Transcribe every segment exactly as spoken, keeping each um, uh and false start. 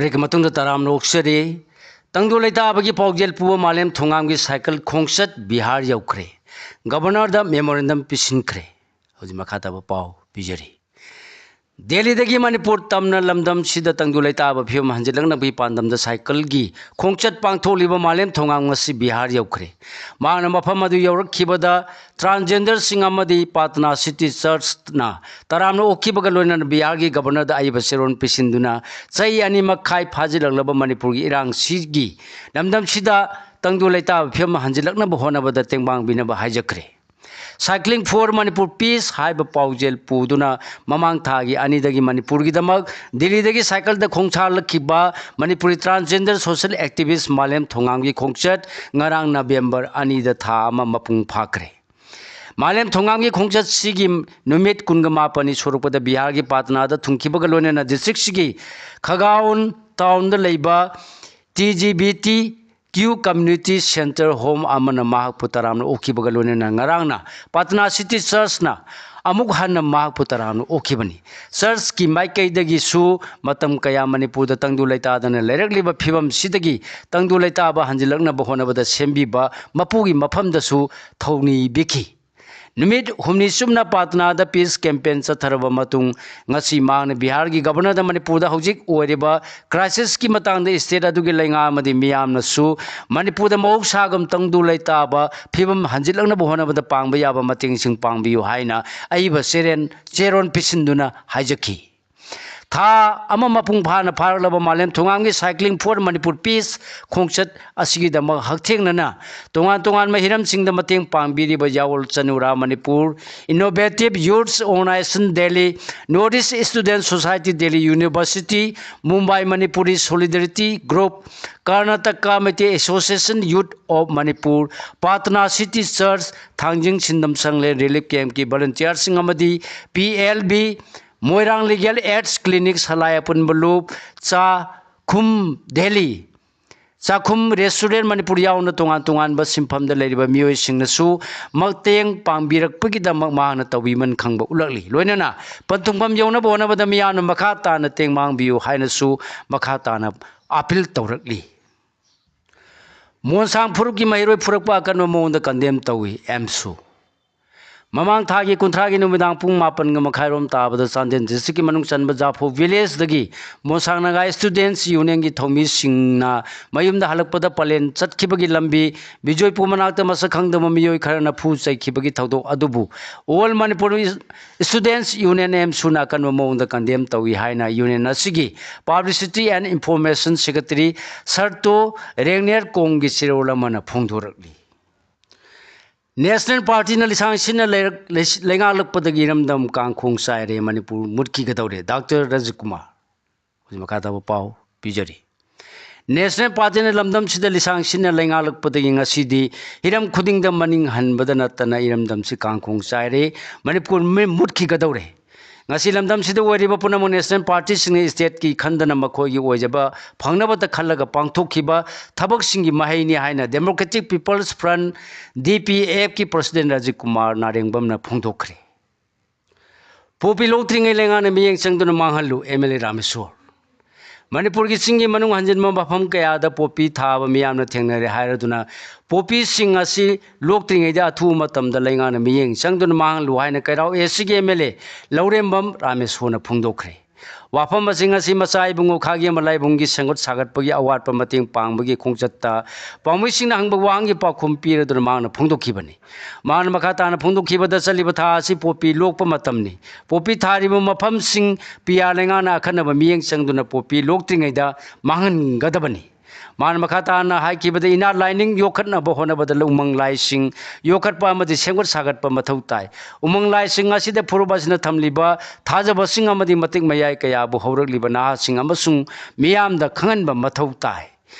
ꯑꯩꯒꯤ ꯃꯇꯨꯡꯗ ꯇꯔꯥꯝꯅ ꯑꯣꯛꯆꯔꯤ꯫ ꯇꯪꯗꯨ ꯂꯩꯇꯥꯕꯒꯤ ꯄꯥꯎꯖꯦꯜ ꯄꯨꯕ ꯃꯥꯂꯦꯝ ꯊꯣꯉꯥꯝꯒꯤ ꯁꯥꯏꯀꯜ ꯈꯣꯡꯆꯠ ꯕꯤꯍꯥꯔ ꯌꯧꯈ꯭ꯔꯦ꯫ ꯒꯕꯔꯅꯔꯗ ꯃꯦꯃꯣꯔꯦꯟꯗꯝ ꯄꯤꯁꯤꯟꯈ꯭ꯔꯦ꯫ ꯍꯧꯖꯤꯛ ꯃꯈꯥ ꯇꯥꯕ ꯄꯥꯎ ꯄꯤꯖꯔꯤ꯫ ꯗꯦꯜꯂꯤꯗꯒꯤ ꯃꯅꯤꯄꯨꯔ ꯇꯝꯅ ꯂꯝꯗꯝꯁꯤꯗ ꯇꯪꯗꯨ ꯂꯩꯇꯥꯕ ꯐꯤꯕꯝ ꯍꯟꯖꯤꯜꯂꯛꯅꯕꯒꯤ ꯄꯥꯟꯗꯝꯗ ꯁꯥꯏꯀꯜꯒꯤ ꯈꯣꯡꯆꯠ ꯄꯥꯡꯊꯣꯛꯂꯤꯕ ꯃꯥꯂꯦꯝ ꯊꯣꯉꯥꯝ ꯉꯁꯤ ꯕꯤꯍꯥꯔ ꯌꯧꯈ꯭ꯔꯦ꯫ ꯃꯍꯥꯛꯅ ꯃꯐꯝ ꯑꯗꯨ ꯌꯧꯔꯛꯈꯤꯕꯗ ꯇ꯭ꯔꯥꯟꯁꯖꯦꯟꯗꯔꯁꯤꯡ ꯑꯃꯗꯤ ꯄꯥꯇꯅꯥ ꯁꯤꯇꯤ ꯆꯔꯆꯅ ꯇꯔꯥꯝꯅ ꯑꯣꯛꯈꯤꯕꯒ ꯂꯣꯏꯅꯅ ꯕꯤꯍꯥꯔꯒꯤ ꯒꯕꯔꯅꯔꯗ ꯑꯏꯕ ꯆꯦꯔꯣꯜ ꯄꯤꯁꯤꯟꯗꯨꯅ ꯆꯍꯤ ꯑꯅꯤ ꯃꯈꯥꯏ ꯐꯥꯖꯤꯜꯂꯛꯂꯕ ꯃꯅꯤꯄꯨꯔꯒꯤ ꯏꯔꯥꯡꯁꯤꯒꯤ ꯂꯝꯗꯝꯁꯤꯗ ꯇꯪꯗꯨ ꯂꯩꯇꯥꯕ ꯐꯤꯕꯝ ꯍꯟꯖꯤꯜꯂꯛꯅꯕ ꯍꯣꯠꯅꯕꯗ ꯇꯦꯡꯕꯥꯡꯕꯤꯅꯕ ꯍꯥꯏꯖꯈ꯭ꯔꯦ꯫ Cycling for Manipur Peace ꯍꯥꯏꯕ ꯄꯥꯎꯖꯦꯜ ꯄꯨꯗꯨꯅ ꯃꯃꯥꯡ ꯊꯥꯒꯤ ꯑꯅꯤꯗꯒꯤ ꯃꯅꯤꯄꯨꯔꯒꯤꯗꯃꯛ ꯗꯤꯜꯂꯤꯗꯒꯤ ꯁꯥꯏꯀꯜꯗ ꯈꯣꯡꯁꯥꯜꯂꯛꯈꯤꯕ ꯃꯅꯤꯄꯨꯔꯤ transgender social activist ꯃꯥꯂꯦꯝ ꯊꯣꯉꯥꯝꯒꯤ ꯈꯣꯡꯆꯠ ꯉꯔꯥꯡ ꯅꯕꯦꯝꯕꯔ ꯑꯅꯤꯗ ꯊꯥ ꯑꯃ ꯃꯄꯨꯡ ꯐꯥꯈ꯭ꯔꯦ꯫ ꯃꯥꯂꯦꯝ ꯊꯣꯉꯥꯝꯒꯤ ꯈꯣꯡꯆꯠꯁꯤꯒꯤ ꯅꯨꯃꯤꯠ ꯀꯨꯟꯒ ꯃꯥꯄꯟꯅꯤ ꯁꯨꯔꯛꯄꯗ ꯕꯤꯍꯥꯔꯒꯤ ꯄꯥꯇꯅꯥꯗ ꯊꯨꯡꯈꯤꯕꯒ ꯂꯣꯏꯅꯅ districtꯁꯤꯒꯤ ꯈꯒꯥꯎꯟ townꯗ ꯂꯩꯕ T G B T Q Community Center Home ꯑꯃꯅ ꯃꯍꯥꯛꯄꯨ ꯇꯔꯥꯝꯅ ꯑꯣꯛꯈꯤꯕꯒ ꯂꯣꯏꯅꯅ ꯉꯔꯥꯡꯅ ꯄꯥꯇꯅꯥ ꯁꯤꯇꯤ ꯆꯔꯆꯅ ꯑꯃꯨꯛ ꯍꯟꯅ ꯃꯍꯥꯛꯄꯨ ꯇꯔꯥꯝꯅ ꯑꯣꯛꯈꯤꯕꯅꯤ꯫ ꯆꯔꯆꯀꯤ ꯃꯥꯏꯀꯩꯗꯒꯤꯁꯨ ꯃꯇꯝ ꯀꯌꯥ ꯃꯅꯤꯄꯨꯔꯗ ꯇꯪꯗꯨ ꯂꯩꯇꯥꯗꯅ ꯂꯩꯔꯛꯂꯤꯕ ꯐꯤꯕꯝꯁꯤꯗꯒꯤ ꯇꯪꯗꯨ ꯂꯩꯇꯥꯕ ꯍꯟꯖꯤꯜꯂꯛꯅꯕ ꯍꯣꯠꯅꯕꯗ ꯁꯦꯝꯕꯤꯕ ꯃꯄꯨꯒꯤ ꯃꯐꯝꯗꯁꯨ ꯊꯧꯅꯤꯕꯤꯈꯤ꯫ ꯅꯨꯃꯤꯠ ꯍꯨꯝꯅꯤ ꯆꯨꯞꯅ ꯄꯥꯇꯅꯥꯗ peace campaign ꯆꯠꯊꯔꯕ ꯃꯇꯨꯡ ꯉꯁꯤ ꯃꯍꯥꯛꯅ ꯕꯤꯍꯥꯔꯒꯤ ꯒꯕꯔꯅꯔꯗ ꯃꯅꯤꯄꯨꯔꯗ ꯍꯧꯖꯤꯛ ꯑꯣꯏꯔꯤꯕ crisisꯀꯤ ꯃꯇꯥꯡꯗ state ꯑꯗꯨꯒꯤ ꯂꯩꯉꯥꯛ ꯑꯃꯗꯤ ꯃꯤꯌꯥꯝꯅꯁꯨ ꯃꯅꯤꯄꯨꯔꯗ ꯃꯍꯧꯁꯥꯒꯨꯝ ꯇꯪꯗꯨ ꯂꯩꯇꯥꯕ ꯐꯤꯕꯝ ꯍꯟꯖꯤꯜꯂꯛꯅꯕ ꯍꯣꯠꯅꯕꯗ ꯄꯥꯡꯕ ꯌꯥꯕ ꯃꯇꯦꯡꯁꯤꯡ ꯄꯥꯡꯕꯤꯌꯨ ꯍꯥꯏꯅ ꯑꯏꯕ ꯆꯦꯔꯦꯟ-, ꯆꯦꯔꯣꯜ ꯄꯤꯁꯤꯟꯗꯨꯅ ꯍꯥꯏꯖꯈꯤ꯫ ꯊꯥ ꯑꯃ ꯃꯄꯨꯡ ꯐꯥꯅ ꯐꯥꯔꯛꯂꯕ ꯃꯥꯂꯦꯝ ꯊꯣꯉꯥꯝꯒꯤ Cycling for Manipur Peace ꯈꯣꯡꯆꯠ ꯑꯁꯤꯒꯤꯗꯃꯛ ꯍꯛꯊꯦꯡꯅꯅ ꯇꯣꯉꯥꯟ ꯇꯣꯉꯥꯟꯕ ꯍꯤꯔꯝꯁꯤꯡꯗ ꯃꯇꯦꯡ ꯄꯥꯡꯕꯤꯔꯤꯕ ꯌꯥꯋꯣꯜ ꯆꯅꯨꯔꯥ Manipur, Innovative Youth Organization Delhi, North East Student Society Delhi University, Mumbai Manipuri Solidarity Group, Karnataka Meitei Association Youth of Manipur, Patna City Church, Thangjing ꯁꯤꯟꯗꯝ ꯁꯪꯂꯦꯟ relief campꯀꯤ volunteerꯁꯤꯡ ꯑꯃꯗꯤ P L B, ꯃꯣꯏꯔꯥꯡ Legal Aids Clinic ꯁꯂꯥꯏ ꯑꯄꯨꯟꯕ ꯂꯨꯞ, ꯆꯥꯈꯨꯝ ꯗꯦꯜꯂꯤ, ꯆꯥꯛꯈꯨꯝ restaurant Manipur ꯌꯥꯎꯅ ꯇꯣꯉꯥꯟ ꯇꯣꯉꯥꯟꯕ ꯁꯤꯟꯐꯝꯗ ꯂꯩꯔꯤꯕ ꯃꯤꯑꯣꯏꯁꯤꯡꯅꯁꯨ ꯃꯇꯦꯡ ꯄꯥꯡꯕꯤꯔꯛꯄꯒꯤꯗꯃꯛ ꯃꯍꯥꯛꯅ ꯇꯧꯕꯤꯃꯟ ꯈꯪꯕ ꯎꯠꯂꯛꯂꯤ꯫ ꯂꯣꯏꯅꯅ ꯄꯟꯊꯨꯡꯐꯝ ꯌꯧꯅꯕ ꯍꯣꯠꯅꯕꯗ ꯃꯤꯌꯥꯝꯅ ꯃꯈꯥ ꯇꯥꯅ ꯇꯦꯡ ꯃꯥꯡꯕꯤꯌꯨ ꯍꯥꯏꯅꯁꯨ ꯃꯈꯥ ꯇꯥꯅ ꯑꯥꯄꯤꯜ ꯇꯧꯔꯛꯂꯤ꯫ ꯃꯣꯟꯁꯥꯡ ꯐꯨꯔꯨꯞꯀꯤ ꯃꯍꯩꯔꯣꯏ ꯐꯨꯔꯛꯄ ꯑꯀꯟꯕ ꯃꯑꯣꯡꯗ ꯀꯟꯗꯦꯝ ꯇꯧꯏ꯫ ꯑꯦꯝꯁꯨ ꯃꯃꯥꯡ ꯊꯥꯒꯤ ꯀꯨꯟꯊ꯭ꯔꯥꯒꯤ ꯅꯨꯃꯤꯗꯥꯡ ꯄꯨꯡ ꯃꯥꯄꯟꯒ ꯃꯈꯥꯏꯔꯣꯝ ꯇꯥꯕꯗ ꯆꯥꯟꯗꯦꯜ ꯗꯤꯁꯇ꯭ꯔꯤꯛꯀꯤ ꯃꯅꯨꯡ ꯆꯟꯕ ꯖꯥꯐꯧ ꯚꯤꯂꯦꯖꯇꯒꯤ ꯃꯣꯟꯁꯥꯡ ꯅꯥꯒꯥ ꯏꯁꯇꯨꯗꯦꯟꯠꯁ ꯌꯨꯅꯤꯌꯟꯒꯤ ꯊꯧꯃꯤꯁꯤꯡꯅ ꯃꯌꯨꯝꯗ ꯍꯜꯂꯛꯄꯗ ꯄꯂꯦꯟ ꯆꯠꯈꯤꯕꯒꯤ ꯂꯝꯕꯤ ꯕꯤꯖꯣꯏꯄꯨꯔ ꯃꯅꯥꯛꯇ ꯃꯁꯛ ꯈꯪꯗꯕ ꯃꯤꯑꯣꯏ ꯈꯔꯅ ꯐꯨ ꯆꯩꯈꯤꯕꯒꯤ ꯊꯧꯗꯣꯛ ꯑꯗꯨꯕꯨ ꯑꯣꯜ ꯃꯅꯤꯄꯨꯔ ꯏꯁꯇꯨꯗꯦꯟꯠꯁ ꯌꯨꯅꯤꯌꯟ, ꯑꯦꯝꯁꯨꯅ ꯑꯀꯟꯕ ꯃꯑꯣꯡꯗ ꯀꯟꯗꯦꯝ ꯇꯧꯏ ꯍꯥꯏꯅ ꯌꯨꯅꯤꯌꯟ ꯑꯁꯤꯒꯤ Publicity and Information Secretary ꯁꯔꯇꯣ ꯔꯦꯡꯅꯦꯔ ꯀꯣꯡꯒꯤ ꯆꯦꯔꯣꯜ ꯑꯃꯅ ꯐꯣꯡꯗꯣꯔꯛꯂꯤ꯫ ꯅꯦꯁꯅꯦꯜ ꯄꯥꯔꯇꯤꯅ ꯂꯤꯁꯥꯡ ꯁꯤꯟꯅ ꯂꯩꯔꯛ-, ꯂꯩꯁ-, ꯂꯩꯉꯥꯛꯂꯛꯄꯗꯒꯤ ꯏꯔꯝꯗꯝ ꯀꯥꯡꯈꯣꯡ ꯆꯥꯏꯔꯦ, ꯃꯅꯤꯄꯨꯔ ꯃꯨꯠꯈꯤꯒꯗꯧꯔꯦ, ꯗꯥꯛꯇꯔ ꯔꯥꯖꯀꯨꯃꯥꯔ꯫ ꯍꯧꯖꯤꯛ ꯃꯈꯥ ꯇꯥꯕ ꯄꯥꯎ ꯄꯤꯖꯔꯤ꯫ ꯅꯦꯁꯅꯦꯜ ꯄꯥꯔꯇꯤꯅ ꯂꯝꯗꯝꯁꯤꯗ ꯂꯤꯁꯥꯡ ꯁꯤꯟꯅ ꯂꯩꯉꯥꯛꯂꯛꯄꯗꯒꯤ ꯉꯁꯤꯗꯤ ꯍꯤꯔꯝ ꯈꯨꯗꯤꯡꯗ ꯃꯅꯤꯡ ꯍꯟꯕꯗ ꯅꯠꯇꯅ ꯏꯔꯝꯗꯝꯁꯤ ꯀꯥꯡꯈꯣꯡ ꯆꯥꯏꯔꯦ, ꯃꯅꯤꯄꯨꯔ ꯃꯤ-, ꯃꯨꯠꯈꯤꯒꯗꯧꯔꯦ꯫ ꯉꯁꯤ ꯂꯝꯗꯝꯁꯤꯗ ꯑꯣꯏꯔꯤꯕ ꯄꯨꯝꯅꯃꯛ ꯅꯦꯁꯅꯦꯜ ꯄꯥꯔꯇꯤꯁꯤꯡꯅ ꯁ꯭ꯇꯦꯠꯀꯤ ꯈꯟꯗꯅ ꯃꯈꯣꯏꯒꯤ ꯑꯣꯏꯖꯕ ꯐꯪꯅꯕꯇ ꯈꯜꯂꯒ ꯄꯥꯡꯊꯣꯛꯈꯤꯕ ꯊꯕꯛꯁꯤꯡꯒꯤ ꯃꯍꯩꯅꯤ ꯍꯥꯏꯅ Democratic People's Front, ꯗꯤ ꯄꯤ ꯑꯦꯐꯀꯤ ꯄ꯭ꯔꯁꯤꯗꯦꯟ ꯔꯥꯖꯤꯕ ꯀꯨꯃꯥꯔ ꯅꯥꯔꯦꯡꯕꯝꯅ ꯐꯣꯡꯗꯣꯛꯈ꯭ꯔꯦ꯫ ꯄꯣꯄꯤ ꯂꯣꯛꯇ꯭ꯔꯤꯉꯩ ꯂꯩꯉꯥꯛꯅ ꯃꯤꯠꯌꯦꯡ ꯆꯪꯗꯨꯅ ꯃꯥꯡꯍꯜꯂꯨ, ꯑꯦꯝ ꯑꯦꯜ ꯑꯦ ꯔꯥꯃꯦꯁꯣꯔ꯫ ꯃꯅꯤꯄꯨꯔꯒꯤ ꯆꯤꯡꯒꯤ ꯃꯅꯨꯡ ꯍꯟꯖꯤꯟꯕ ꯃꯐꯝ ꯀꯌꯥꯗ ꯄꯣꯄꯤ ꯊꯥꯕ ꯃꯤꯌꯥꯝꯅ ꯊꯦꯡꯅꯔꯦ ꯍꯥꯏꯔꯗꯨꯅ ꯄꯣꯄꯤꯁꯤꯡ ꯑꯁꯤ ꯂꯣꯛꯇ꯭ꯔꯤꯉꯩꯗ ꯑꯊꯨꯕ ꯃꯇꯝꯗ ꯂꯩꯉꯥꯛꯅ ꯃꯤꯠꯌꯦꯡ ꯆꯪꯗꯨꯅ ꯃꯥꯡꯍꯜꯂꯨ ꯍꯥꯏꯅ ꯀꯩꯔꯥꯎ ꯑꯦ ꯁꯤꯒꯤ ꯑꯦꯝ ꯑꯦꯜ ꯑꯦ ꯂꯧꯔꯦꯝꯕꯝ ꯔꯥꯃꯦꯁꯣꯔꯅ ꯐꯣꯡꯗꯣꯛꯈ꯭ꯔꯦ꯫ ꯋꯥꯐꯝ ꯑꯁꯤ ꯉꯁꯤ ꯃꯆꯥ ꯏꯕꯨꯡꯉꯣ ꯈꯥꯒꯦꯝꯕ ꯂꯥꯏꯕꯨꯡꯒꯤ ꯁꯦꯝꯒꯠ ꯁꯥꯒꯠꯄꯒꯤ ꯑꯋꯥꯠꯄ ꯃꯇꯦꯡ ꯄꯥꯡꯕꯒꯤ ꯈꯣꯡꯆꯠꯇ ꯄꯥꯎꯃꯤꯁꯤꯡꯅ ꯍꯪꯕ ꯋꯥꯍꯪꯒꯤ ꯄꯥꯎꯈꯨꯝ ꯄꯤꯔꯗꯨꯅ ꯃꯍꯥꯛꯅ ꯐꯣꯡꯗꯣꯛꯈꯤꯕꯅꯤ꯫ ꯃꯍꯥꯛꯅ ꯃꯈꯥ ꯇꯥꯅ ꯐꯣꯡꯗꯣꯛꯈꯤꯕꯗ ꯆꯠꯂꯤꯕ ꯊꯥ ꯑꯁꯤ ꯄꯣꯄꯤ ꯂꯣꯛꯄ ꯃꯇꯝꯅꯤ꯫ ꯄꯣꯄꯤ ꯊꯥꯔꯤꯕ ꯃꯐꯝꯁꯤꯡ ꯄꯤ ꯑꯥꯔ ꯂꯩꯉꯥꯛꯅ ꯑꯈꯟꯅꯕ ꯃꯤꯠꯌꯦꯡ ꯆꯪꯗꯨꯅ ꯄꯣꯄꯤ ꯂꯣꯛꯇ꯭ꯔꯤꯉꯩꯗ ꯃꯥꯡꯍꯟꯒꯗꯕꯅꯤ꯫ ꯃꯍꯥꯛꯅ ꯃꯈꯥ ꯇꯥꯅ ꯍꯥꯏꯈꯤꯕꯗ inner lining ꯌꯣꯛꯈꯠꯅꯕ ꯍꯣꯠꯅꯕꯗ ꯎꯃꯪ ꯂꯥꯏꯁꯤꯡ ꯌꯣꯛꯈꯠꯄ ꯑꯃꯗꯤ ꯁꯦꯝꯒꯠ ꯁꯥꯒꯠꯄ ꯃꯊꯧ ꯇꯥꯏ꯫ ꯎꯃꯪ ꯂꯥꯏꯁꯤꯡ ꯑꯁꯤꯗ ꯐꯨꯔꯨꯞ ꯑꯁꯤꯅ ꯊꯝꯂꯤꯕ ꯊꯥꯖꯕꯁꯤꯡ ꯑꯃꯗꯤ ꯃꯇꯤꯛ ꯃꯌꯥꯏ ꯀꯌꯥꯕꯨ ꯍꯧꯔꯛꯂꯤꯕ ꯅꯍꯥꯁꯤꯡ ꯑꯃꯁꯨꯡ ꯃꯤꯌꯥꯝꯗ ꯈꯪꯍꯟꯕ ꯃꯊꯧ ꯇꯥꯏ꯫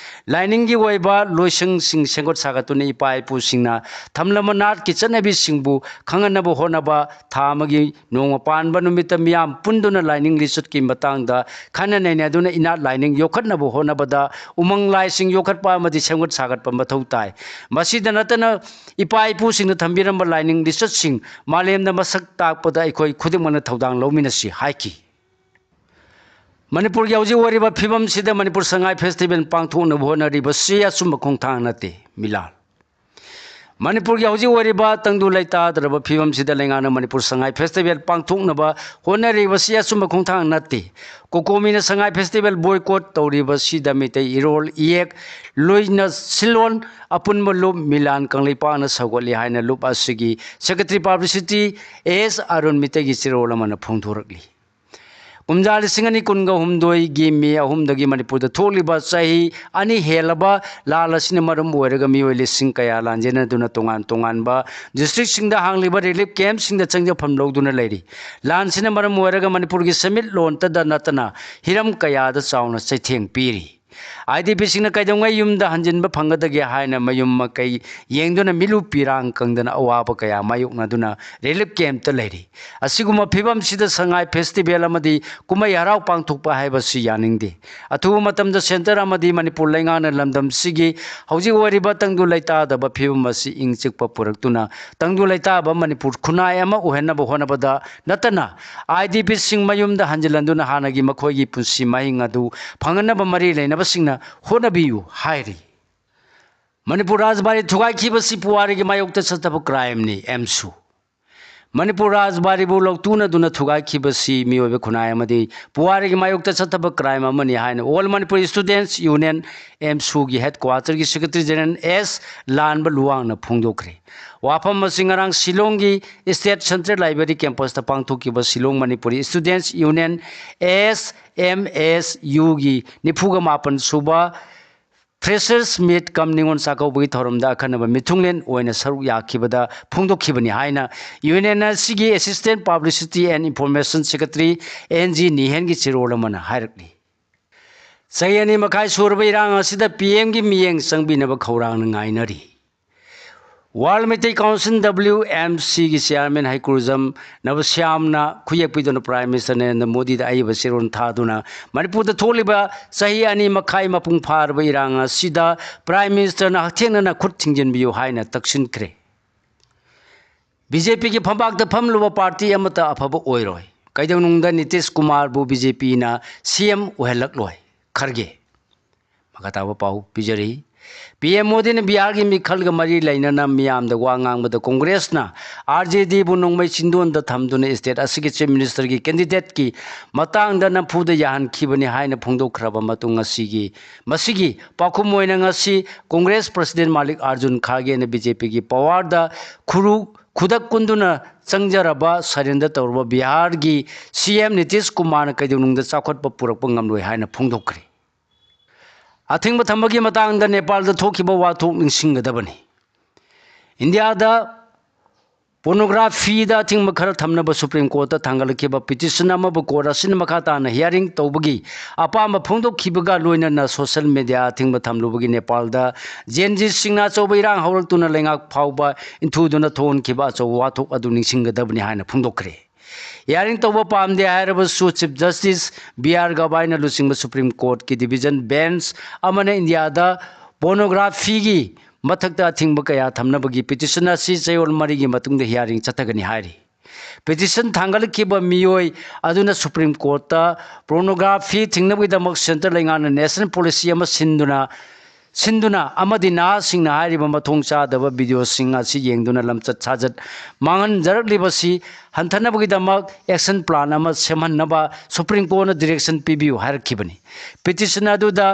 ꯂꯥꯏꯅꯤꯡꯒꯤ ꯑꯣꯏꯕ ꯂꯣꯏꯁꯪꯁꯤꯡ ꯁꯦꯝꯒꯠ ꯁꯥꯒꯠꯇꯨꯅ ꯏꯄꯥ ꯏꯄꯨꯁꯤꯡꯅ ꯊꯝꯂꯝꯕ ꯅꯥꯠꯀꯤ ꯆꯠꯅꯕꯤꯁꯤꯡꯕꯨ ꯈꯪꯍꯟꯅꯕ ꯍꯣꯠꯅꯕ, ꯊꯥ ꯑꯃꯒꯤ ꯅꯣꯡꯃ ꯄꯥꯟꯕ ꯅꯨꯃꯤꯠꯇ ꯃꯤꯌꯥꯝ ꯄꯨꯟꯗꯨꯅ ꯂꯥꯏꯅꯤꯡ ꯂꯤꯆꯠꯀꯤ ꯃꯇꯥꯡꯗ ꯈꯟꯅ ꯅꯩꯅꯗꯨꯅ ꯏꯅꯥꯠ ꯂꯥꯏꯅꯤꯡ ꯌꯣꯛꯈꯠꯅꯕ ꯍꯣꯠꯅꯕꯗ ꯎꯃꯪ ꯂꯥꯏꯁꯤꯡ ꯌꯣꯛꯈꯠꯄ ꯑꯃꯗꯤ ꯁꯦꯝꯒꯠ ꯁꯥꯒꯠꯄ ꯃꯊꯧ ꯇꯥꯏ꯫ ꯃꯁꯤꯗ ꯅꯠꯇꯅ ꯏꯄꯥ ꯏꯄꯨꯁꯤꯡꯅ ꯊꯝꯕꯤꯔꯝꯕ ꯂꯥꯏꯅꯤꯡ ꯂꯤꯆꯠꯁꯤꯡ ꯃꯥꯂꯦꯝꯗ ꯃꯁꯛ ꯇꯥꯛꯄꯗ ꯑꯩꯈꯣꯏ ꯈꯨꯗꯤꯡꯃꯛꯅ ꯊꯧꯗꯥꯡ ꯂꯧꯃꯤꯟꯅꯁꯤ ꯍꯥꯏꯈꯤ꯫ ꯃꯅꯤꯄꯨꯔꯒꯤ ꯍꯧꯖꯤꯛ ꯑꯣꯏꯔꯤꯕ ꯐꯤꯕꯝꯁꯤꯗ ꯃꯅꯤꯄꯨꯔ ꯁꯉꯥꯏ ꯐꯦꯁꯇꯤꯚꯦꯜ ꯄꯥꯡꯊꯣꯛꯅꯕ ꯍꯣꯠꯅꯔꯤꯕꯁꯤ ꯑꯆꯨꯝꯕ ꯈꯣꯡꯊꯥꯡ ꯅꯠꯇꯦ꯫ ꯃꯤꯂꯥꯜ꯫ ꯃꯅꯤꯄꯨꯔꯒꯤ ꯍꯧꯖꯤꯛ ꯑꯣꯏꯔꯤꯕ ꯇꯪꯗꯨ ꯂꯩꯇꯥꯗ꯭ꯔꯕ ꯐꯤꯕꯝꯁꯤꯗ ꯂꯩꯉꯥꯛꯅ ꯃꯅꯤꯄꯨꯔ ꯁꯉꯥꯏ ꯐꯦꯁꯇꯤꯚꯦꯜ ꯄꯥꯡꯊꯣꯛꯅꯕ ꯍꯣꯠꯅꯔꯤꯕꯁꯤ ꯑꯆꯨꯝꯕ ꯈꯣꯡꯊꯥꯡ ꯅꯠꯇꯦ꯫ ꯀꯣꯀꯣꯃꯤꯅ ꯁꯉꯥꯏ ꯐꯦꯁꯇꯤꯚꯦꯜ ꯕꯣꯏꯀꯣꯠ ꯇꯧꯔꯤꯕꯁꯤꯗ ꯃꯤꯇꯩ ꯏꯔꯣꯜ, ꯏꯌꯦꯛ, ꯂꯣꯏꯅ ꯁꯤꯜꯂꯣꯟ ꯑꯄꯨꯟꯕ ꯂꯨꯞ ꯃꯤꯂꯥꯟ ꯀꯪꯂꯩꯄꯥꯛꯅ ꯁꯧꯒꯠꯂꯤ ꯍꯥꯏꯅ ꯂꯨꯞ ꯑꯁꯤꯒꯤ ꯁꯦꯀ꯭ꯔꯦꯇꯔꯤ ꯄꯕ꯭ꯂꯤꯁꯤꯇꯤ ꯑꯦꯁ ꯑꯔꯨꯟ ꯃꯤꯇꯩꯒꯤ ꯆꯦꯔꯣꯜ ꯑꯃꯅ ꯐꯣꯡꯗꯣꯔꯛꯂꯤ꯫ ꯀꯨꯝꯖꯥ ꯂꯤꯁꯤꯡ ꯑꯅꯤ ꯀꯨꯟꯒ ꯍꯨꯝꯗꯣꯏꯒꯤ ꯃꯦ ꯑꯍꯨꯝꯗꯒꯤ ꯃꯅꯤꯄꯨꯔꯗ ꯊꯣꯛꯂꯤꯕ ꯆꯍꯤ ꯑꯅꯤ ꯍꯦꯜꯂꯕ ꯂꯥꯟ ꯑꯁꯤꯅ ꯃꯔꯝ ꯑꯣꯏꯔꯒ ꯃꯤꯑꯣꯏ ꯂꯤꯁꯤꯡ ꯀꯌꯥ ꯂꯥꯟꯖꯦꯟꯅꯗꯨꯅ ꯇꯣꯉꯥꯟ ꯇꯣꯉꯥꯟꯕ ꯗꯤꯁꯇ꯭ꯔꯤꯛꯁꯤꯡꯗ ꯍꯥꯡꯂꯤꯕ ꯔꯤꯂꯤꯐ ꯀꯦꯝꯞꯁꯤꯡꯗ ꯆꯪꯖꯐꯝ ꯂꯧꯗꯨꯅ ꯂꯩꯔꯤ꯫ ꯂꯥꯟꯁꯤꯅ ꯃꯔꯝ ꯑꯣꯏꯔꯒ ꯃꯅꯤꯄꯨꯔꯒꯤ ꯁꯦꯟꯃꯤꯠꯂꯣꯟꯇꯗ ꯅꯠꯇꯅ ꯍꯤꯔꯝ ꯀꯌꯥꯗ ꯆꯥꯎꯅ ꯆꯩꯊꯦꯡ ꯄꯤꯔꯤ꯫ ꯑꯥꯏ ꯗꯤ ꯄꯤꯁꯤꯡꯅ ꯀꯩꯗꯧꯉꯩ ꯌꯨꯝꯗ ꯍꯟꯖꯤꯟꯕ ꯐꯪꯒꯗꯒꯦ ꯍꯥꯏꯅ ꯃꯌꯨꯝ ꯃꯀꯩ ꯌꯦꯡꯗꯨꯅ ꯃꯤꯠꯂꯨ ꯄꯤꯔꯥꯡ ꯀꯪꯗꯅ ꯑꯋꯥꯕ ꯀꯌꯥ ꯃꯥꯌꯣꯛꯅꯗꯨꯅ ꯔꯤꯂꯤꯐ ꯀꯦꯝꯞꯇ ꯂꯩꯔꯤ꯫ ꯑꯁꯤꯒꯨꯝꯕ ꯐꯤꯕꯝꯁꯤꯗ ꯁꯉꯥꯏ ꯐꯦꯁꯇꯤꯚꯦꯜ ꯑꯃꯗꯤ ꯀꯨꯝꯍꯩ ꯍꯔꯥꯎ ꯄꯥꯡꯊꯣꯛꯄ ꯍꯥꯏꯕꯁꯤ ꯌꯥꯅꯤꯡꯗꯦ꯫ ꯑꯊꯨꯕ ꯃꯇꯝꯗ ꯁꯦꯟꯇꯔ ꯑꯃꯗꯤ ꯃꯅꯤꯄꯨꯔ ꯂꯩꯉꯥꯛꯅ ꯂꯝꯗꯝꯁꯤꯒꯤ ꯍꯧꯖꯤꯛ ꯑꯣꯏꯔꯤꯕ ꯇꯪꯗꯨ ꯂꯩꯇꯥꯗꯕ ꯐꯤꯕꯝ ꯑꯁꯤ ꯏꯪ ꯆꯤꯛꯄ ꯄꯨꯔꯛꯇꯨꯅ ꯇꯪꯗꯨ ꯂꯩꯇꯥꯕ ꯃꯅꯤꯄꯨꯔ ꯈꯨꯟꯅꯥꯏ ꯑꯃ ꯑꯣꯏꯍꯟꯅꯕ ꯍꯣꯠꯅꯕꯗ ꯅꯠꯇꯅ ꯑꯥꯏ ꯗꯤ ꯄꯤꯁꯤꯡ ꯃꯌꯨꯝꯗ ꯍꯟꯖꯤꯜꯍꯟꯗꯨꯅ ꯍꯥꯟꯅꯒꯤ ꯃꯈꯣꯏꯒꯤ ꯄꯨꯟꯁꯤ ꯃꯍꯤꯡ ꯑꯗꯨ ꯐꯪꯍꯟꯅꯕ ꯃꯔꯤ ꯂꯩꯅꯕꯁꯤꯡꯅ ꯍꯣꯠꯅꯕꯤꯌꯨ ꯍꯥꯏꯔꯤ꯫ ꯃꯅꯤꯄꯨꯔ ꯔꯥꯖꯕꯥꯔꯤ ꯊꯨꯒꯥꯏꯈꯤꯕꯁꯤ ꯄꯨꯋꯥꯔꯤꯒꯤ ꯃꯥꯌꯣꯛꯇ ꯆꯠꯊꯕ ꯀ꯭ꯔꯥꯏꯝꯅꯤ, ꯑꯦꯝꯁꯨ꯫ ꯃꯅꯤꯄꯨꯔ ꯔꯥꯖꯕꯥꯔꯤꯕꯨ ꯂꯧꯇꯨꯅꯗꯨꯅ ꯊꯨꯒꯥꯏꯈꯤꯕꯁꯤ ꯃꯤꯑꯣꯏꯕ ꯈꯨꯟꯅꯥꯏ ꯑꯃꯗꯤ ꯄꯨꯋꯥꯔꯤꯒꯤ ꯃꯥꯌꯣꯛꯇ ꯆꯠꯊꯕ ꯀ꯭ꯔꯥꯏꯝ ꯑꯃꯅꯤ ꯍꯥꯏꯅ ꯑꯣꯜ ꯃꯅꯤꯄꯨꯔ ꯏꯁꯇꯨꯗꯦꯟꯠꯁ ꯌꯨꯅꯤꯌꯟ, ꯑꯦꯝꯁꯨꯒꯤ ꯍꯦꯗꯀ꯭ꯋꯥꯇꯔꯒꯤ ꯁꯦꯀ꯭ꯔꯦꯇꯔꯤ ꯖꯦꯅꯔꯦꯜ ꯑꯦꯁ ꯂꯥꯟꯕ ꯂꯨꯋꯥꯡꯅ ꯐꯣꯡꯗꯣꯛꯈ꯭ꯔꯦ꯫ ꯋꯥꯐꯝ ꯑꯁꯤ ꯉꯔꯥꯡ ꯁꯤꯂꯣꯡꯒꯤ ꯏꯁꯇꯦꯠ ꯁꯦꯟꯇ꯭ꯔꯦꯜ ꯂꯥꯏꯕ꯭ꯔꯦꯔꯤ ꯀꯦꯝꯄꯁꯇ ꯄꯥꯡꯊꯣꯛꯈꯤꯕ Shillong Manipuri students union, S M S ꯌꯨꯒꯤ ꯅꯤꯐꯨꯒ ꯃꯥꯄꯟ ꯁꯨꯕ ꯐ꯭ꯔꯦꯁꯔꯁ ꯃꯤꯠ ꯀꯝ ꯅꯤꯉꯣꯜ ꯆꯥꯛꯀꯧꯕꯒꯤ ꯊꯧꯔꯝꯗ ꯑꯈꯟꯅꯕ ꯃꯤꯊꯨꯡꯂꯦꯟ ꯑꯣꯏꯅ ꯁꯔꯨꯛ ꯌꯥꯈꯤꯕꯗ ꯐꯣꯡꯗꯣꯛꯈꯤꯕꯅꯤ ꯍꯥꯏꯅ ꯌꯨꯅꯤꯌꯟ ꯑꯁꯤꯒꯤ assistant publicity and information secretary N G ꯅꯤꯍꯦꯟꯒꯤ ꯆꯦꯔꯣꯜ ꯑꯃꯅ ꯍꯥꯏꯔꯛꯂꯤ꯫ ꯆꯍꯤ ꯑꯅꯤ ꯃꯈꯥꯏ ꯁꯨꯔꯕ ꯏꯔꯥꯡ ꯑꯁꯤꯗ ꯄꯤ ꯑꯦꯝꯒꯤ ꯃꯤꯠꯌꯦꯡ ꯆꯪꯕꯤꯅꯕ ꯈꯧꯔꯥꯡꯅ ꯉꯥꯏꯅꯔꯤ꯫ ꯋꯥꯔꯜ ꯃꯩꯇꯩ ꯀꯥꯎꯟꯁꯤꯜ, ꯗꯕ꯭ꯂꯤꯌꯨ ꯑꯦꯝ ꯁꯤꯒꯤ ꯆꯤꯌꯥꯔꯃꯦꯟ ꯍꯩꯀ꯭ꯔꯨꯖꯝ ꯅꯕꯁ꯭ꯌꯥꯝꯅ ꯈꯨꯌꯦꯛ ꯄꯤꯗꯨꯅ ꯄ꯭ꯔꯥꯏꯝ ꯃꯤꯅꯤꯁꯇꯔ ꯅꯔꯦꯟꯗ꯭ꯔ ꯃꯣꯗꯤꯗ ꯑꯏꯕ ꯆꯦꯔꯣꯜ ꯊꯥꯗꯨꯅ ꯃꯅꯤꯄꯨꯔꯗ ꯊꯣꯛꯂꯤꯕ ꯆꯍꯤ ꯑꯅꯤ ꯃꯈꯥꯏ ꯃꯄꯨꯡ ꯐꯥꯔꯕ ꯏꯔꯥꯡ ꯑꯁꯤꯗ ꯄ꯭ꯔꯥꯏꯝ ꯃꯤꯅꯤꯁꯇꯔꯅ ꯍꯛꯊꯦꯡꯅꯅ ꯈꯨꯠ ꯊꯤꯡꯖꯤꯟꯕꯤꯌꯨ ꯍꯥꯏꯅ ꯇꯛꯁꯤꯟꯈ꯭ꯔꯦ꯫ ꯕꯤ ꯖꯦ ꯄꯤꯒꯤ ꯐꯝꯕꯥꯛꯇ ꯐꯝꯂꯨꯕ ꯄꯥꯔꯇꯤ ꯑꯃꯠꯇ ꯑꯐꯕ ꯑꯣꯏꯔꯣꯏ꯫ ꯀꯩꯗꯧꯅꯨꯡꯗ ꯅꯤꯇꯤꯁ ꯀꯨꯃꯥꯔꯕꯨ ꯕꯤ ꯖꯦ ꯄꯤꯅ ꯁꯤ ꯑꯦꯝ ꯑꯣꯏꯍꯜꯂꯛꯂꯣꯏ꯫ ꯈꯔꯒꯦ꯫ ꯃꯈꯥ ꯇꯥꯕ ꯄꯥꯎ ꯄꯤꯖꯔꯤ꯫ ꯄꯤ ꯑꯦꯝ ꯃꯣꯗꯤꯅ ꯕꯤꯍꯥꯔꯒꯤ ꯃꯤꯈꯜꯒ ꯃꯔꯤ ꯂꯩꯅꯅ ꯃꯤꯌꯥꯝꯗ ꯋꯥ ꯉꯥꯡꯕꯗ ꯀꯣꯡꯒ꯭ꯔꯦꯁꯅ ꯑꯥꯔ ꯖꯦ ꯗꯤꯕꯨ ꯅꯣꯡꯃꯩ ꯆꯤꯟꯗꯣꯟꯗ ꯊꯝꯗꯨꯅ ꯁ꯭ꯇꯦꯠ ꯑꯁꯤꯒꯤ ꯆꯤꯐ ꯃꯤꯅꯤꯁꯇꯔꯒꯤ ꯀꯦꯟꯗꯤꯗꯦꯠꯀꯤ ꯃꯇꯥꯡꯗ ꯅꯝꯐꯨꯗ ꯌꯥꯍꯟꯈꯤꯕꯅꯤ ꯍꯥꯏꯅ ꯐꯣꯡꯗꯣꯛꯈ꯭ꯔꯕ ꯃꯇꯨꯡ ꯑꯁꯤꯒꯤ, ꯃꯁꯤꯒꯤ ꯄꯥꯎꯈꯨꯝ ꯑꯣꯏꯅ ꯉꯁꯤ ꯀꯣꯡꯒ꯭ꯔꯦꯁ ꯄ꯭ꯔꯁꯤꯗꯦꯟ ꯃꯥꯂꯤꯛ ꯑꯥꯔꯖꯨꯟ ꯈꯥꯔꯒꯦꯅ ꯕꯤ ꯖꯦ ꯄꯤꯒꯤ ꯄꯋꯥꯔꯗ ꯈꯨꯔꯨ ꯈꯨꯗꯛ ꯀꯨꯟꯗꯨꯅ ꯆꯪꯖꯔꯕ, ꯁꯔꯦꯟꯗꯔ ꯇꯧꯔꯕ ꯕꯤꯍꯥꯔꯒꯤ ꯁꯤ ꯑꯦꯝ ꯅꯤꯇꯤꯁ ꯀꯨꯃꯥꯔꯅ ꯀꯩꯗꯧꯅꯨꯡꯗ ꯆꯥꯎꯈꯠꯄ ꯄꯨꯔꯛꯄ ꯉꯝꯂꯣꯏ ꯍꯥꯏꯅ ꯐꯣꯡꯗꯣꯛꯈ꯭ꯔꯦ꯫ ꯑꯊꯤꯡꯕ ꯊꯝꯕꯒꯤ ꯃꯇꯥꯡꯗ ꯅꯦꯄꯥꯜꯗ ꯊꯣꯛꯈꯤꯕ ꯋꯥꯊꯣꯛ ꯅꯤꯡꯁꯤꯡꯒꯗꯕꯅꯤ꯫ ꯏꯟꯗꯤꯌꯥꯗ ꯄꯣꯔꯅꯣꯒ꯭ꯔꯥꯐꯤꯗ ꯑꯊꯤꯡꯕ ꯈꯔ ꯊꯝꯅꯕ ꯁꯨꯄ꯭ꯔꯤꯝ ꯀꯣꯔꯠꯇ ꯊꯥꯡꯒꯠꯂꯛꯈꯤꯕ ꯄꯤꯇꯤꯁꯟ ꯑꯃꯕꯨ ꯀꯣꯔꯠ ꯑꯁꯤꯅ ꯃꯈꯥ ꯇꯥꯅ ꯍꯤꯌꯥꯔꯤꯡ ꯇꯧꯕꯒꯤ ꯑꯄꯥꯝꯕ ꯐꯣꯡꯗꯣꯛꯈꯤꯕꯒ ꯂꯣꯏꯅꯅ ꯁꯣꯁꯦꯜ ꯃꯦꯗꯤꯌꯥ ꯑꯊꯤꯡꯕ ꯊꯝꯂꯨꯕꯒꯤ ꯅꯦꯄꯥꯜꯗ ꯖꯦꯟ ꯖꯤꯁꯤꯡꯅ ꯑꯆꯧꯕ ꯏꯔꯥꯡ ꯍꯧꯔꯛꯇꯨꯅ ꯂꯩꯉꯥꯛ ꯐꯥꯎꯕ ꯏꯟꯊꯨꯗꯨꯅ ꯊꯣꯛꯍꯟꯈꯤꯕ ꯑꯆꯧꯕ ꯋꯥꯊꯣꯛ ꯑꯗꯨ ꯅꯤꯡꯁꯤꯡꯒꯗꯕꯅꯤ ꯍꯥꯏꯅ ꯐꯣꯡꯗꯣꯛꯈ꯭ꯔꯦ꯫ ꯍꯤꯌꯥꯔꯤꯡ ꯇꯧꯕ ꯄꯥꯝꯗꯦ ꯍꯥꯏꯔꯕꯁꯨ ꯆꯤꯐ ꯖꯁꯇꯤꯁ ꯕꯤ ꯑꯥꯔ ꯒꯕꯥꯏꯅ ꯂꯨꯆꯤꯡꯕ ꯁꯨꯄ꯭ꯔꯤꯝ ꯀꯣꯔꯠꯀꯤ ꯗꯤꯚꯤꯖꯟ ꯕꯦꯟꯆ ꯑꯃꯅ ꯏꯟꯗꯤꯌꯥꯗ ꯄꯣꯔꯅꯣꯒ꯭ꯔꯥꯐꯤꯒꯤ ꯃꯊꯛꯇ ꯑꯊꯤꯡꯕ ꯀꯌꯥ ꯊꯝꯅꯕꯒꯤ ꯄꯤꯇꯤꯁꯟ ꯑꯁꯤ ꯆꯌꯣꯜ ꯃꯔꯤꯒꯤ ꯃꯇꯨꯡꯗ ꯍꯤꯌꯥꯔꯤꯡ ꯆꯠꯊꯒꯅꯤ ꯍꯥꯏꯔꯤ꯫ ꯄꯤꯇꯤꯁꯟ ꯊꯥꯡꯒꯠꯂꯛꯈꯤꯕ ꯃꯤꯑꯣꯏ ꯑꯗꯨꯅ ꯁꯨꯄ꯭ꯔꯤꯝ ꯀꯣꯔꯠꯇ ꯄꯣꯔꯅꯣꯒ꯭ꯔꯥꯐꯤ ꯊꯤꯡꯅꯕꯒꯤꯗꯃꯛ ꯁꯦꯟꯇꯔ ꯂꯩꯉꯥꯛꯅ ꯅꯦꯁꯅꯦꯜ ꯄꯣꯂꯤꯁꯤ ꯑꯃ ꯁꯤꯟꯗꯨꯅ ꯁꯤꯟꯗꯨꯅ ꯑꯃꯗꯤ ꯅꯍꯥꯁꯤꯡꯅ ꯍꯥꯏꯔꯤꯕ ꯃꯊꯣꯡ ꯆꯥꯗꯕ ꯚꯤꯗꯤꯑꯣꯁꯤꯡ ꯑꯁꯤ ꯌꯦꯡꯗꯨꯅ ꯂꯝꯆꯠ ꯁꯥꯖꯠ ꯃꯥꯡꯍꯟꯖꯔꯛꯂꯤꯕꯁꯤ ꯍꯟꯊꯅꯕꯒꯤꯗꯃꯛ ꯑꯦꯛꯁꯟ ꯄ꯭ꯂꯥꯟ ꯑꯃ ꯁꯦꯝꯍꯟꯅꯕ ꯁꯨꯄ꯭ꯔꯤꯝ ꯀꯣꯔꯠꯅ ꯗꯤꯔꯦꯛꯁꯟ ꯄꯤꯕꯤꯌꯨ ꯍꯥꯏꯔꯛꯈꯤꯕꯅꯤ꯫ ꯄꯤꯇꯤꯁꯟ ꯑꯗꯨꯗ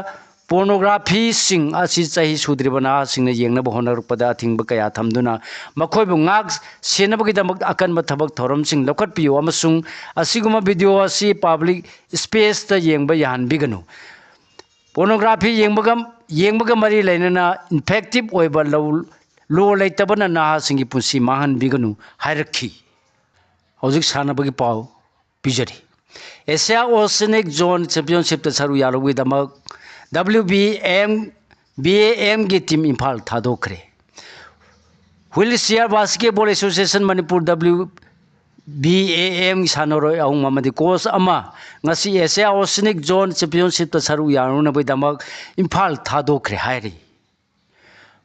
ꯄꯣꯔꯅꯣꯒ꯭ꯔꯥꯐꯤꯁꯤꯡ ꯑꯁꯤ ꯆꯍꯤ ꯁꯨꯗ꯭ꯔꯤꯕ ꯅꯍꯥꯁꯤꯡꯅ ꯌꯦꯡꯅꯕ ꯍꯣꯠꯅꯔꯛꯄꯗ ꯑꯊꯤꯡꯕ ꯀꯌꯥ ꯊꯝꯗꯨꯅ ꯃꯈꯣꯏꯕꯨ ꯉꯥꯛ ꯁꯦꯟꯅꯕꯒꯤꯗꯃꯛ ꯑꯀꯟꯕ ꯊꯕꯛ ꯊꯧꯔꯝꯁꯤꯡ ꯂꯧꯈꯠꯄꯤꯌꯨ ꯑꯃꯁꯨꯡ ꯑꯁꯤꯒꯨꯝꯕ ꯚꯤꯗꯤꯑꯣ ꯑꯁꯤ ꯄꯕ꯭ꯂꯤꯛ ꯁ꯭ꯄꯦꯁꯇ ꯌꯦꯡꯕ ꯌꯥꯍꯟꯕꯤꯒꯅꯨ꯫ ꯄꯣꯔꯅꯣꯒ꯭ꯔꯥꯐꯤ ꯌꯦꯡꯕꯒ, ꯌꯦꯡꯕꯒ ꯃꯔꯤ ꯂꯩꯅꯅ ꯏꯟꯐꯦꯛꯇꯤꯚ ꯑꯣꯏꯕ ꯂꯧ, ꯂꯣ ꯂꯩꯇꯕꯅ ꯅꯍꯥꯁꯤꯡꯒꯤ ꯄꯨꯟꯁꯤ ꯃꯥꯡꯍꯟꯕꯤꯒꯅꯨ ꯍꯥꯏꯔꯛꯈꯤ꯫ ꯍꯧꯖꯤꯛ ꯁꯥꯟꯅꯕꯒꯤ ꯄꯥꯎ ꯄꯤꯖꯔꯤ꯫ ꯑꯦꯁꯤꯌꯥ ꯑꯣꯁꯤꯅꯤꯛ ꯖꯣꯟ ꯆꯦꯝꯄꯤꯌꯟꯁꯤꯞꯇ ꯁꯔꯨꯛ ꯌꯥꯔꯨꯕꯒꯤꯗꯃꯛ W B M, B A M ꯒꯤ ꯇꯤꯝ ꯏꯝꯐꯥꯜ ꯊꯥꯗꯣꯛꯈ꯭ꯔꯦ꯫ Wheelchair basketball association Manipur, W B A M, ꯁꯥꯟꯅꯔꯣꯏ ꯑꯍꯨꯝ ꯑꯃꯗꯤ ꯀꯣꯆ ꯑꯃ ꯉꯁꯤ ꯑꯦꯁꯤꯌꯥ ꯑꯣꯁꯤꯅꯤꯛ ꯖꯣꯟ ꯆꯦꯝꯄꯤꯌꯟꯁꯤꯞꯇ ꯁꯔꯨꯛ ꯌꯥꯔꯨꯅꯕꯒꯤꯗꯃꯛ ꯏꯝꯐꯥꯜ ꯊꯥꯗꯣꯛꯈ꯭ꯔꯦ ꯍꯥꯏꯔꯤ꯫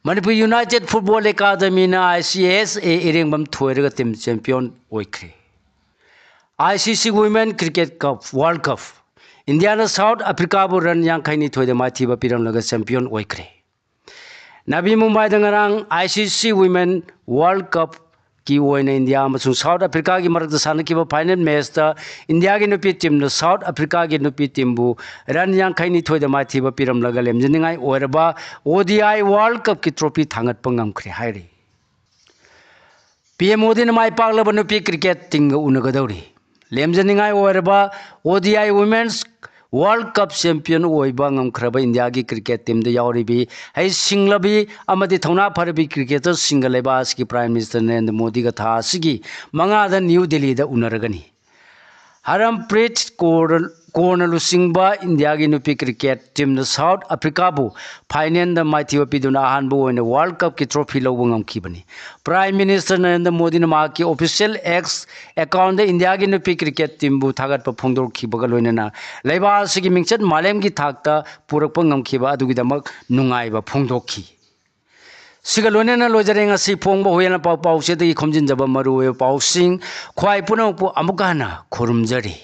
ꯃꯅꯤꯄꯨꯔ ꯌꯨꯅꯥꯏꯇꯦꯠ ꯐꯨꯠꯕꯣꯜ ꯑꯦꯀꯥꯗꯃꯤꯅ I C S A ꯏꯔꯦꯡꯕꯝ ꯊꯣꯏꯔꯒ ꯇꯤꯝ ꯆꯦꯝꯄꯤꯌꯟ ꯑꯣꯏꯈ꯭ꯔꯦ꯫ I C C Women Cricket Cup, World Cup, ꯏꯟꯗꯤꯌꯥꯅ ꯁꯥꯎꯠ ꯑꯐ꯭ꯔꯤꯀꯥꯕꯨ ꯔꯟ ꯌꯥꯡꯈꯩ ꯅꯤꯊꯣꯏꯗ ꯃꯥꯏꯊꯤꯕ ꯄꯤꯔꯝꯂꯒ ꯆꯦꯝꯄꯤꯌꯟ ꯑꯣꯏꯈ꯭ꯔꯦ꯫ ꯅꯕꯤ ꯃꯨꯝꯕꯥꯏꯗ ꯉꯔꯥꯡ I C C Women World Cup ꯀꯤ ꯑꯣꯏꯅ ꯏꯟꯗꯤꯌꯥ ꯑꯃꯁꯨꯡ ꯁꯥꯎꯠ ꯑꯐ꯭ꯔꯤꯀꯥꯒꯤ ꯃꯔꯛꯇ ꯁꯥꯟꯅꯈꯤꯕ ꯐꯥꯏꯅꯦꯜ ꯃꯦꯆꯇ ꯏꯟꯗꯤꯌꯥꯒꯤ ꯅꯨꯄꯤ ꯇꯤꯝꯅ ꯁꯥꯎꯠ ꯑꯐ꯭ꯔꯤꯀꯥꯒꯤ ꯅꯨꯄꯤ ꯇꯤꯝꯕꯨ ꯔꯟ ꯌꯥꯡꯈꯩ ꯅꯤꯊꯣꯏꯗ ꯃꯥꯏꯊꯤꯕ ꯄꯤꯔꯝꯂꯒ ꯂꯦꯝꯖꯅꯤꯡꯉꯥꯏ ꯑꯣꯏꯔꯕ O D I World Cup ꯀꯤ ꯇ꯭ꯔꯣꯐꯤ ꯊꯥꯡꯒꯠꯄ ꯉꯝꯈ꯭ꯔꯦ ꯍꯥꯏꯔꯤ꯫ P M ꯃꯣꯗꯤꯅ ꯃꯥꯏ ꯄꯥꯛꯂꯕ ꯅꯨꯄꯤ ꯀ꯭ꯔꯤꯀꯦꯠ ꯇꯤꯝꯒ ꯎꯅꯒꯗꯧꯔꯤ꯫ ꯂꯦꯝꯖꯅꯤꯡꯉꯥꯏ ꯑꯣꯏꯔꯕ O D I Women's World Cup champion ꯑꯣꯏꯕ ꯉꯝꯈ꯭ꯔꯕ ꯏꯟꯗꯤꯌꯥꯒꯤ ꯀ꯭ꯔꯤꯀꯦꯠ ꯇꯤꯝꯗ ꯌꯥꯎꯔꯤꯕꯤ ꯍꯩꯁꯤꯡꯂꯕꯤ ꯑꯃꯗꯤ ꯊꯧꯅꯥ ꯐꯔꯕꯤ ꯀ꯭ꯔꯤꯀꯦꯇꯔꯁꯤꯡꯒ ꯂꯩꯕꯥꯛ ꯑꯁꯤꯒꯤ ꯄ꯭ꯔꯥꯏꯝ ꯃꯤꯅꯤꯁꯇꯔ ꯅꯔꯦꯟꯗ꯭ꯔ ꯃꯣꯗꯤꯒ ꯊꯥ ꯑꯁꯤꯒꯤ ꯃꯉꯥꯗ ꯅ꯭ꯌꯨ ꯗꯦꯜꯂꯤꯗ ꯎꯅꯔꯒꯅꯤ꯫ ꯍꯔꯝꯄ꯭ꯔꯤꯠ ꯀꯣꯔ-, ꯀꯣꯔꯅ ꯂꯨꯆꯤꯡꯕ ꯏꯟꯗꯤꯌꯥꯒꯤ ꯅꯨꯄꯤ ꯀ꯭ꯔꯤꯀꯦꯠ ꯇꯤꯝꯅ ꯁꯥꯎꯠ ꯑꯐ꯭ꯔꯤꯀꯥꯕꯨ ꯐꯥꯏꯅꯦꯜꯗ ꯃꯥꯏꯊꯤꯕ ꯄꯤꯗꯨꯅ ꯑꯍꯥꯟꯕ ꯑꯣꯏꯅ ꯋꯥꯔꯜ ꯀꯞꯀꯤ ꯇ꯭ꯔꯣꯐꯤ ꯂꯧꯕ ꯉꯝꯈꯤꯕꯅꯤ꯫ ꯄ꯭ꯔꯥꯏꯝ ꯃꯤꯅꯤꯁꯇꯔ ꯅꯔꯦꯟꯗ꯭ꯔ ꯃꯣꯗꯤꯅ ꯃꯍꯥꯛꯀꯤ ꯑꯣꯐꯤꯁꯤꯌꯦꯜ X ꯑꯦꯀꯥꯎꯟꯗ ꯏꯟꯗꯤꯌꯥꯒꯤ ꯅꯨꯄꯤ ꯀ꯭ꯔꯤꯀꯦꯠ ꯇꯤꯝꯕꯨ ꯊꯥꯒꯠꯄ ꯐꯣꯡꯗꯣꯛꯈꯤꯕꯒ ꯂꯣꯏꯅꯅ ꯂꯩꯕꯥꯛ ꯑꯁꯤꯒꯤ ꯃꯤꯡꯆꯠ ꯃꯥꯂꯦꯝꯒꯤ ꯊꯥꯛꯇ ꯄꯨꯔꯛꯄ ꯉꯝꯈꯤꯕ ꯑꯗꯨꯒꯤꯗꯃꯛ ꯅꯨꯡꯉꯥꯏꯕ ꯐꯣꯡꯗꯣꯛꯈꯤ꯫ ꯁꯤꯒ ꯂꯣꯏꯅꯅ ꯂꯣꯏꯖꯔꯦ ꯉꯁꯤ ꯐꯣꯡꯕ ꯍꯨꯏꯌꯦꯟ ꯄꯥꯎ ꯄꯥꯎꯆꯦꯗꯒꯤ ꯈꯣꯝꯖꯤꯟꯖꯕ ꯃꯔꯨꯑꯣꯏꯕ ꯄꯥꯎꯁꯤꯡ꯫ ꯈ꯭ꯋꯥꯏ ꯄꯨꯝꯅꯃꯛꯄꯨ ꯑꯃꯨꯛꯀ ꯍꯟꯅ ꯈꯨꯔꯨꯝꯖꯔꯤ꯫